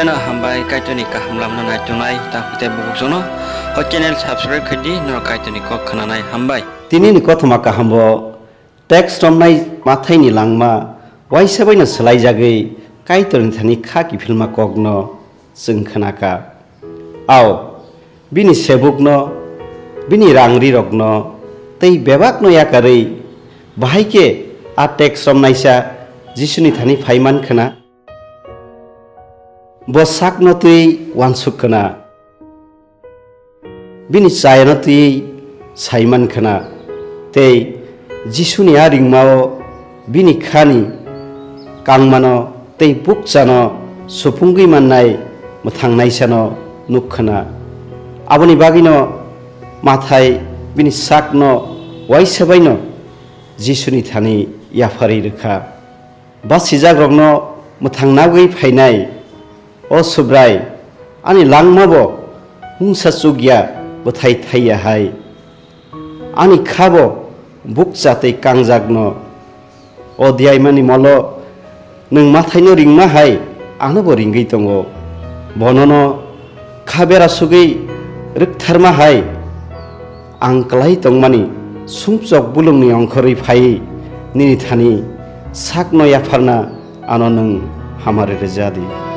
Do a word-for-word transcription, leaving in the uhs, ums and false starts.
Ano hambai Kaitorni kaham lamno naitongnai tangkhe tei bukhuk jono o channel subscribe khaidi norok Kaitorni kok khnanai hambai. Tinini kothoma kahambo text romnai Mathaini langma waisa baino swlaijagwi Kaitorni thani kha kiphilma kokno chwng khnakha. Ao, bini sebukno, bini rangrirokno tei bebakno yakarwi bahai khe a text romnaisa Jisuni thani phaiman khna. Bo sakno twi uansuk khna, bini chayano twi saiman khna, tei Jisuni a ringmao bini khani kangmano tei bukchano supungwi mannai mwthangnaisano nuk khna. Aboni bagwino Mathai bini sakno uaisa baino Jisuni thani yapharwi rwkha. Basijakrokno mwthangnagwi phainai, O Subrai, ani langmabo mungsa chukya bwthai thaiya hai. Ani khabo bukcha tei kangjakno. O diyaimani molo nwng Mathaino ringma hai anobo ringwi tongo. Bonono kha bera sugwi rwktharma hai ang klai tongmani sumsok bulungni ongkhorwi phaiwi nini thani sakno yapharna ano nwng hamari rwja di.